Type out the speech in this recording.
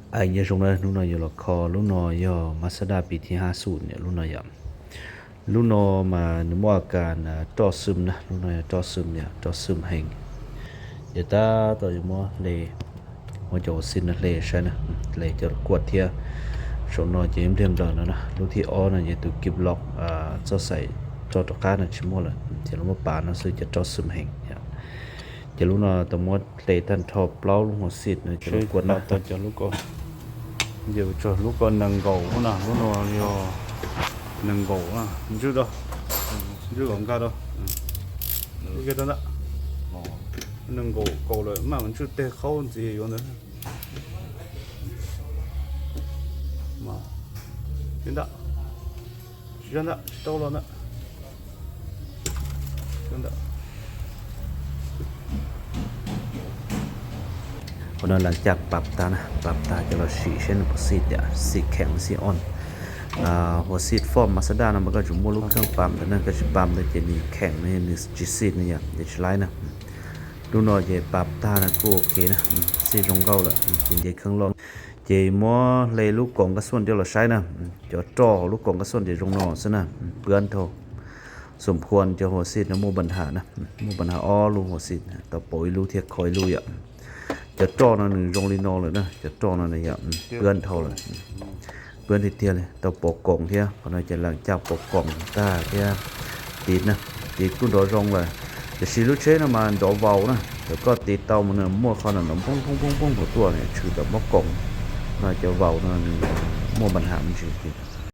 Nyob zoo na, hnub no yuav los kho lub no yog Mazda P T H xum yom, lub no yom. Lub no mas nws muaj a kas roj xwm na, lub no yog roj xwm yom, roj xwm heev. Ces tab tom yuav muab hle, muab cov huas xib no hle saib na, hle cov kuaj thiab. Saum no ces ib pliag nplawm no na, lub thib ob no yog tus kib loj, txoj xaim roj rov qab no tsis muaj lawm, ces lawv muab pav no xwb, cov roj xwm heev. Ces lub no tau muab hle tag nrho plaub lub huas xib no cov kuaj na. Ces tso lub ko nees nkaum na, lub no yog nees nkaum, ntswj rau, ntswj kom nkag rau. Ntawd, nees nkaum kaum lawm, maj mam ntswj tej qhaub ntxiv yuav ntawd. Ntawm, tsis tau los ntawm. Qhov no las caj pab tag na, pab tag coj los sim seb nws puas xij tias xij kheem xij on. Huas xib foj Mazda no mas koj tsuas muaj lub kheej pab ntawd na, koj tsis pab ntawd ces nws kheem no nws tsis xij no yom, ces tsis laib na. Lub no ces pab tag no kuj ok na, xij zoo nkauj lawm, ces nce kheej loj. Ces muab hle lub kaum nkaj xuaj coj los saib na, cov roj hauv lub kaum nkaj xuaj ces zoo no xwb na, pab dhau. Xum phuam cov huas xib no muaj npa nham na, muaj npa nham ob lub huas xib, tau pauv ib lub thiab kho ib lub yom. Cov roj no nws zoo li no lawm na, cov roj no nws yom, pab dhau lawm, pab tiag tiag li, tau pauv koom thiab, qhov no ces las caj pauv koom tag thiab. Tiv na, tiv kuj nrov zoo lawm, tiam sis lub tsheb no mas nrov vaus na, thaum koj tiv tau mas nws muaj qhov no nrov poob poob poob poob hauv tuaj, tshwm tau mob koom. No cov vaus no nws muaj npa nham me ntsis.